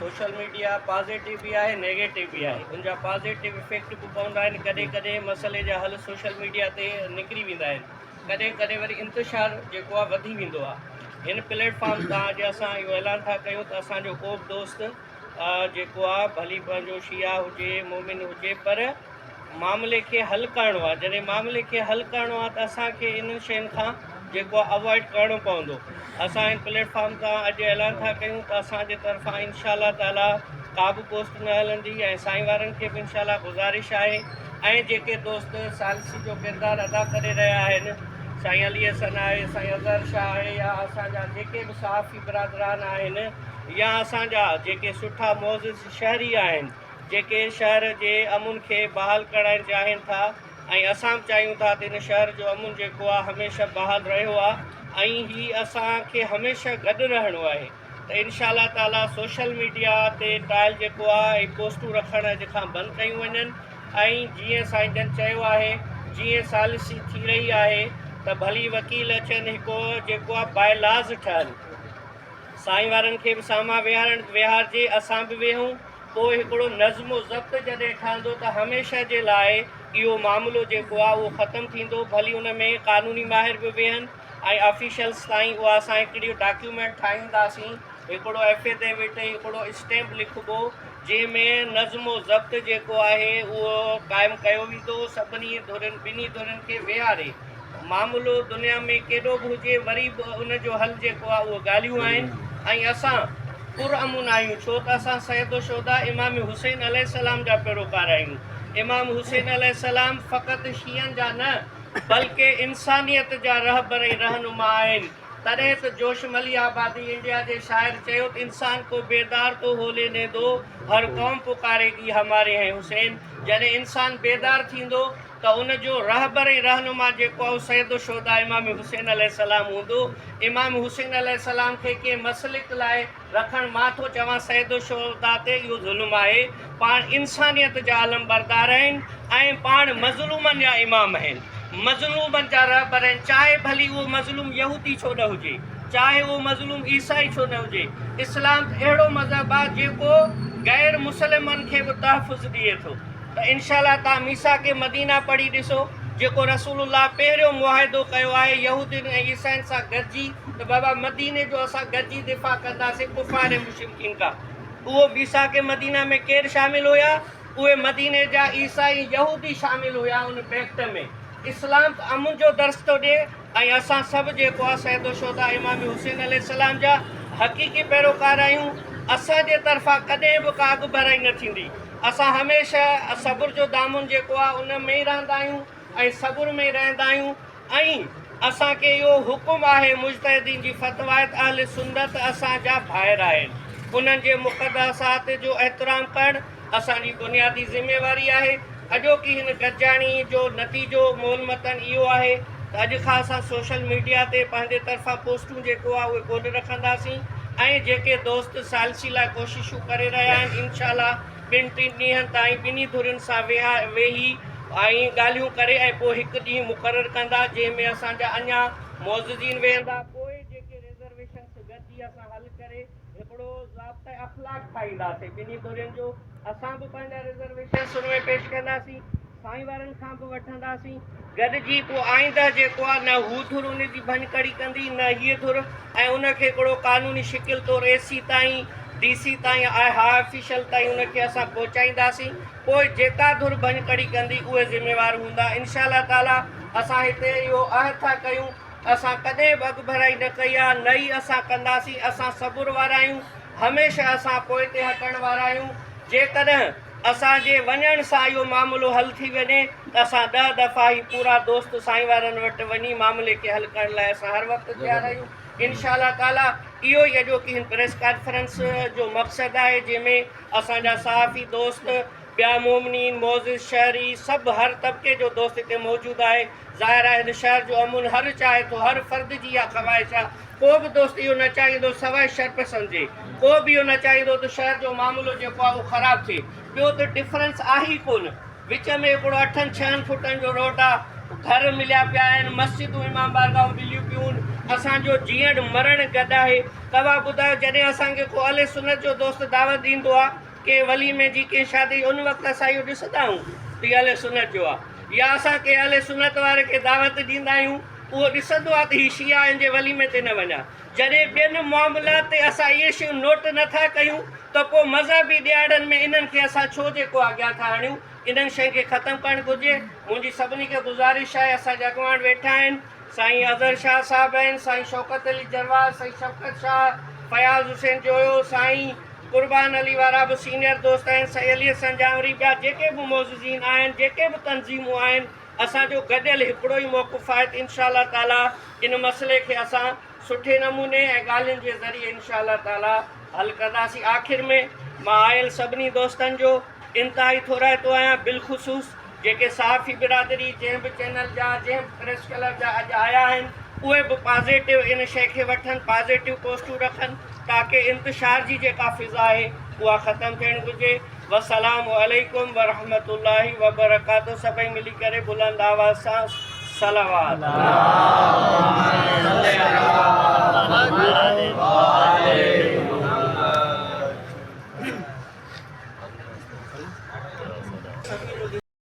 Social media positive به آهي negative به آهي ان جا پازيٽو افيڪٽ به پوندا آهن ڪڏهن ڪڏهن مسئلي جا حل سوشل ميڊيا تي نڪري ويندا آهن ڪڏهن ڪڏهن وري انتشار جيڪو آهي وڌي ويندو آهي هن پليٽ فارم تان اڄ اسان اهو اعلان ٿا ڪيون ته اسان جو ڪو به دوست جيڪو آهي ڀلي پنهنجو شيعا هجي مومن هجي پر معاملي کي حل ڪرڻو آهي جڏهن معاملي کي حل ڪرڻو آهي ته اسان کي انهن شين کان جيڪو آهي اوائڊ ڪرڻو پوندو اسان هن پليٽ فارم تان اڄ اعلان ٿا ڪيون ته اسان جي طرفان انشاء الله تعالي ڪا به پوسٽ نه هلندي ۽ سائين وارن کي به انشاء الله گذارش آهي ۽ جيڪي دوست ثالثي جو ڪردار ادا ڪري رهيا آهن سائين علي حسن آهي سائين اظهر شاهه آهي يا اسان جا جيڪي به صحافي برادران آهن يا اسان جا جيڪي سٺا معزز شهري آهن جيڪي شهر جي امن کي بحال ڪرائڻ چاهين ٿا ۽ اسان به چاهيون ٿا ته هن شهر جو امن جيڪو آهي هميشه بحال رهيو آهي ۽ هي اسان کي هميشه گڏ رهڻو آهي ته انشاء الله تعالي سوشل ميڊيا تي ٽائل جيڪو آهي ۽ پوسٽون رکڻ اڄ کان بند ڪيون وڃن ۽ جيئن سائين جن چيو آهي جيئن ثالثي ٿي رهي آهي ته ڀلي وڪيل اچن هڪ جيڪو آهي باء لاز ٺهن سائين وارن کي به سامهان ويهارڻ ويهارجي اسان به ويهون پوء هڪڙو نظم و ضبط جڏهن ٺهندو ته هميشه جي لاء اهو معاملو جيڪو آهي اهو ختم ٿيندو ڀلي ان ۾ قانوني ماهر به ويهن ۽ آفيشلز تائين اها اسان هڪڙي ڊاڪيومينٽ ٺاهينداسين هڪڙو افيڊيوٽ ۽ هڪڙو اسٽيمپ لکبو جنهن ۾ نظم و ضبط جيڪو آهي اهو قائم ڪيو ويندو سڀني ڌرين ٻنهي ڌرين کي ويهاري معاملو دنيا ۾ ڪيڏو به هجي وري به ان جو حل جيڪو آهي اهو ڳالهيون آهن ۽ اسان پر امن آهيون ڇو ته اسان سيد الشهداء امام حسين عليه السلام جا پيروڪار آهيون امام حسين عليه السلام فقط شيعن جا نه بلڪه انسانيت جا رهبر ۽ رهنما آهن تڏهن ته جوش مليح آبادي انڊيا جي شاعر چيو ته انسان ڪو بيدار تو هو ليني دو هر قوم پڪاريگي هماري هين حسين جڏهن انسان بيدار ٿيندو ته ان جو رهبر ۽ رهنما جيڪو آهي اهو سيد الشهداء امام حسين عليه السلام هوندو. امام حسين عليه السلام کي ڪنهن مسلڪ لاء رکڻ مان ٿو چوان سيد الشهداء تي اهو ظلم آهي. پاڻ انسانيت جا علمبردار آهن ۽ پاڻ مظلومن جا امام آهن. مظلومن جا رهبر آهن چاهي ڀلي اهو مظلوم يهودي ڇو نه هجي، چاهي اهو مظلوم عيسائي ڇو نه هجي. اسلام ته اهڙو مذهب آهي جيڪو غير مسلمن کي به تحفظ ڏئي ٿو. ته انشاء الله توهان ميثاق مدينه پڙهي ڏسو جيڪو رسول الله پهريون معاهدو ڪيو آهي يهودين ۽ عيسائين سان گڏجي ته بابا مديني جو اسان گڏجي دفاع ڪنداسين ڪفار ۽ مشرڪين کان اهو ميثاق مدينه ۾ ڪير شامل هيا اهي مديني جا عيسائي ۽ يهودي شامل هيا ان پيڪٽ ۾ اسلام ته امن جو درس ٿو ڏئي ۽ اسان سڀ جيڪو آ سيد الشهداء امام حسين عليه السلام جا حقيقي پيروڪار آهيون اسان جي طرفان ڪڏهن به ڪا اڳڀرائي نه ٿيندي اسان هميشه صبر جو دامن جيڪو آ ان ۾ ئي رهندا آهيون ۽ صبر ۾ ئي رهندا آهيون ۽ اسان کي اهو حڪم آهي مجتهدين جي فتويٰ آهي ته اهل سنت اسان جا ڀائر آهن انهن جي مقدسات جو احترام ڪرڻ اسان جي بنيادي ذميواري آهي. اڄوڪي هن گڏجاڻي جو نتيجو مول متن اهو آهي ته اڄ کان اسان سوشل ميڊيا تي پنهنجي طرفان پوسٽون جيڪو آهي اهي ڪونه رکنداسين ۽ جيڪي دوست ثالثي لاء ڪوششون ڪري رهيا آهن انشاء الله ٻن ٽن ڏينهن تائين ٻنهي ڌرين سان ويهي ۽ ڳالهيون ڪري ۽ پوء هڪ ڏينهن مقرر ڪندا جنهن ۾ اسان جا اڃا معززين ويهندا پوء جيڪي ريزرويشنس گڏجي اسان حل ڪري هڪڙو ضابطه اخلاق ٺاهينداسين ٻنهي ڌرين جو، اسان به پنهنجا رزرويشنس ان ۾ پيش ڪنداسين، سائين وارن کان به وٺنداسين، گڏجي پوء آئنده جيڪو آهي نه هو ڌر ان جي ڀڃڪڙي ڪندي نه هيء ڌر ۽ ان کي هڪڙو قانوني شڪل طور اي سي تائين، ڊي سي تائين ۽ هاء آفيشل تائين ان کي اسان پهچائينداسين، پوء جيڪا ڌر ڀڃڪڙي ڪندي اهي ذميوار هوندا، انشاء الله تعاليٰ اسان هتي اهو عهد ٿا ڪيون. اسان ڪڏهن به اڳڀرائي نه ڪئي آهي نه ئي اسان ڪنداسين، اسان صبر وارا آهيون، هميشه اسان پوئتي هٽڻ وارا آهيون، جيڪڏهن اسان جي وڃڻ سان اهو معاملو حل ٿي وڃي ته اسان ڏهه دفعا هي پورا دوست سائين وارن وٽ وڃي معاملي کي حل ڪرڻ لاء اسان هر وقت تيار آهيون انشاء الله تعالي اهو ئي اڄوڪي هن پريس ڪانفرنس جو مقصد آهي جنهن ۾ اسان جا صحافي دوست ٻيا مومنين، معزز شهري، سڀ هر طبقي جو دوست هتي موجود آهي. ظاهر آهي هن شهر جو امن هر چاهي ٿو، هر فرد جي اها خواهش آهي. ڪو به دوست اهو نه چاهيندو سواء شرپسند جي، ڪو به اهو نه چاهيندو ته شهر جو معاملو جيڪو آهي اهو خراب ٿئي. ٻيو ته ڊفرنس آهي ئي ڪونه. وچ ۾ هڪڙو اٺن ڇهن فوٽن جو روڊ آهي. گهر مليا پيا آهن، مسجدون امام بارگاهون مليون پيون، اسان جو جيئڻ مرڻ گڏ آهي. توهان ٻڌايو جڏهن اسان کي ڪو اهل سنت جو دوست دعوت ڏيندو آهي ڪنهن وليمي جي ڪنهن شادي جي ان وقت اسان اهو ڏسندا آهيون ته هي اهل سنت جو آهي يا اسان ڪنهن اهل سنت واري کي دعوت ڏيندا آهيون اهو ڏسندو آهي ته هي شيعا آهن جي وليمي تي نه وڃان. جڏهن ٻين معاملات تي اسان اهي شيون نوٽ نه ٿا ڪيون ته پوء مذهبي ڏهاڙن ۾ انهن کي اسان ڇو جيڪو اڳيان ٿا آڻيون انهن شين کي ختم ڪرڻ گهرجي. منهنجي سڀني کي گذارش آهي اسان جا اڳواڻ ويٺا آهن سائين اظهر شاهه صاحب آهن سائين شوڪت علي جروار سائين شفقت شاهه فياض حسين جويو سائين قربان علي وارا به سينئر دوست آهن سائين علي حسن جانوري ٻيا جيڪي به معززين آهن جيڪي به تنظيمون آهن اسان جو گڏيل هڪڙو ئي موقف آهي ته انشاء الله تعالي ان مسئلي کي اسان سٺي نموني ۽ ڳالهين جي ذريعي انشاء الله تعالي حل ڪنداسين. آخر ۾ مان آيل سڀني دوستن جو انتهائي ٿورائتو آهيان بالخصوص جيڪي صحافي برادري جنهن به چينل جا جنهن به پريس ڪلب جا اڄ آيا آهن اهي به پازيٽو ان شئي کي وٺن پازيٽو پوسٽون رکن تاڪه انتشار جي جيڪا فضا آهي اها ختم ٿيڻ گهرجي. والسلام عليڪم ورحمة الله وبرڪاته سڀئي ملي ڪري بلند آواز سان صلوات.